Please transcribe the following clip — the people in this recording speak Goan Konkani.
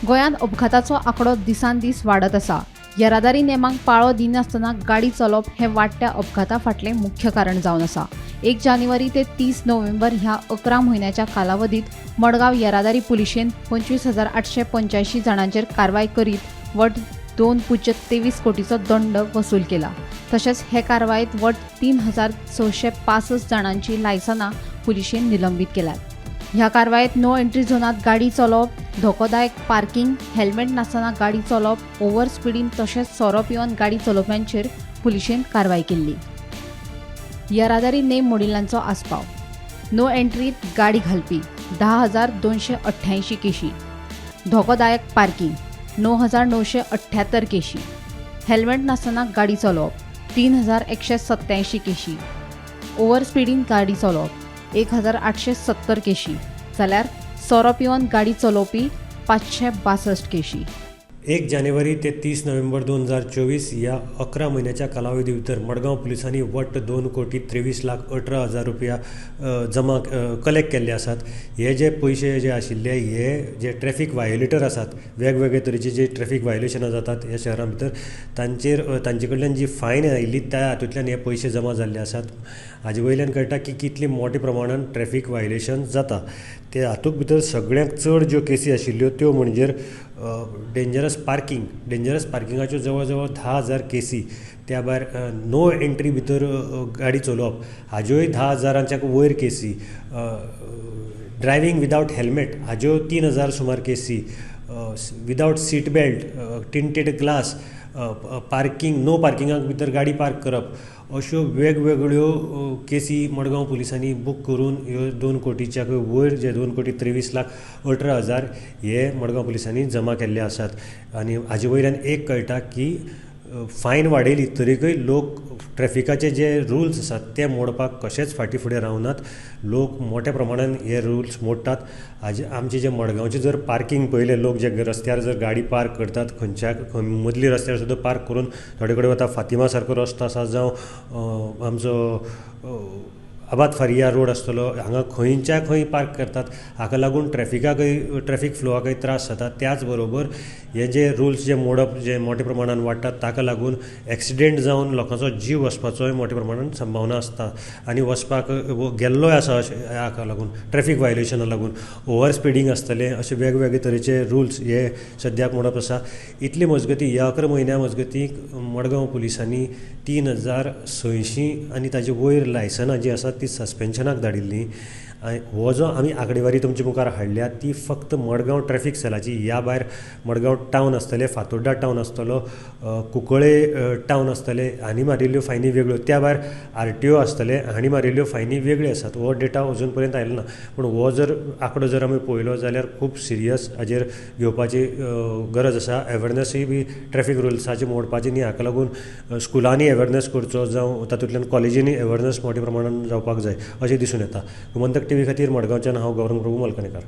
गोंयांत अपघाताचो आंकडो दिसान दीस वाडत आसा. येरादारी नेमांक पाळो दिनासतना गाडी चलोवप हें वाडट्या अपघाता फाटलें मुख्य कारण जावन आसा. 1 जानेवारी ते 30 नोव्हेंबर ह्या 11 म्हयन्याच्या कालावधीत मडगांव येरादारी पुलिशेन 25,885 जाणांचेर कारवाय करीत वट 2.23 कोटीचो दंड वसूल केला. तशेंच हे कारवायेत वट 3665 जाणांची लायसनां पुलिशेन निलंबीत केल्यात. ह्या कारवायेत नो एंट्री झोनात गाडी चलोवप, धोकोदायक पार्किंग, हेल्मेट नासतना गाडी चलोवप, ओव्हर स्पिडीन तशेंच सोरो पिवन गाडी चलोवप्यांचेर पुलिशेन कारवाय केल्ली. येरादारी नेम मोडिल्ल्यांचो आस्पाव: नो एंट्रीत गाडी घालपी 10,288 केशी, धोकोदायक पार्किंग 9978 केशी, हेल्मेट नासतना गाडी चलोवप 3187 केशी, ओव्हर स्पिडीन गाडी चलोवप 1870 केशी, जाल्यार सोरो पिवन गाडी चलोवपी 562 केशी. 1 जानेवारी ते 30 नोव्हेंबर 2024 ह्या 11 म्हयन्याच्या कालावधी भितर मडगांव पुलिसांनी वट्ट 2,23,18,000 रुपया जमा कलेक्ट केल्ले आसात. हे जे पयशे जे आशिल्ले, हे जे ट्रॅफीक व्हायोलेटर आसात, वेगवेगळे तरेचे जे ट्रॅफीक व्हायोलेशनां जातात ह्या शहरा भितर, तांचेर तांचे कडल्यान जी फायन आयिल्ली, त्या हातूंतल्यान हे पयशे जमा जाल्ले आसात. हाजे वयल्यान कळटा की कितले मोठ्या प्रमाणान ट्रॅफीक व्हायोलेशन जाता ते. हातूंत भितर सगळ्यांत चड ज्यो केसी आशिल्ल्यो त्यो म्हणजे डेंजरस पार्किंग. डेंजरस पार्किंगाच्यो जवळ जवळ 10,000 केसी, त्या भायर नो एंट्री भितर गाडी चलोवप हाज्योय 10,000च्या वयर केसी, ड्रायवींग विदावट हॅल्मेट हाज्यो 3000 सुमार केसी, without seat belt, tinted glass, parking, no पार्किंगाक भितर गाडी पार्क करप, अश्यो वेगवेगळ्यो केसी मडगांव पुलिसांनी बूक करून ह्यो 2 कोटीच्या वयर, जे 2,23,18,000 हे मडगांव पुलिसांनी जमा केल्ले आसात. आनी हाजे वयल्यान एक कळटा की फायन वाडयली तरीकय लोक ट्रॅफिकाचे जे रुल्स आसात ते मोडपाक कशेच फाटीं फुडें रावनात. लोक मोठ्या प्रमाणान हे रुल्स मोडटात. हाजे आमचे जे मडगांवचे जर पार्किंग पळयलें, लोक जे रस्त्यार जर गाडी पार्क करतात, खंयच्या खंय मदली रस्त्यार सुद्दां पार्क करून थोडे कडेन वता. फातिमा सारको रस्तो आसा जावं आमचो आबाद फारिया रोड आसतलो, हांगा खंयच्या खंय पार्क करतात. हाका लागून ट्रॅफिकाकय, ट्रॅफीक फ्लोआकय त्रास जाता. त्याच बरोबर हे जे रुल्स जे मोडप जे मोठ्या प्रमाणान वाडटात, ताका लागून एक्सिडेंट जावन लोकांचो जीव वचपाचोय मोठ्या प्रमाणान संभावना आसता आनी वचपाक गेल्लोय आसा. अशें हाका लागून, ट्रॅफीक व्हायोलेशनाक लागून ओवर स्पिडींग आसतलें, अशे वेगवेगळे तरेचे रुल्स हे सद्याक मोडप आसा. इतले मजगती, ह्या 11 म्हयन्या मजगती मडगांव पुलिसांनी 3600 आनी ताजे वयर लायसनां जीं आसात ती सस्पेन्शनाक धाडिल्लीं. हो जो आमी आंकडेवारी तुमचे मुखार हाडल्या ती फक्त मडगांव ट्रॅफीक सेलाची. ह्या भायर मडगांव टावन आसतलें, फातोड्डा टावन आसतलो, कुंकळे टावन आसतले, हांणी मारिल्ल्यो फायनी वेगळ्यो. त्या भायर आरटीओ आसतले, हांणी मारिल्ल्यो फायनी वेगळ्यो आसात. हो डेटा अजून पर्यंत आयलो ना, पूण हो जर आंकडो जर आमी पळयलो जाल्यार खूब सिरियस हाजेर घेवपाची गरज आसा. एवेरनसूय बी ट्रॅफीक रुल्साचे मोडपाचे न्ही, हाका लागून स्कुलांनी एवेरनस करचो जावं तातूंतल्यान कॉलेजींनी एवेरनस मोठ्या प्रमाणान जावपाक जाय अशें दिसून येता. गोमंतक टीव्ही खातीर मडगांवच्यान हांव गौरंग प्रभू मलकणेकार.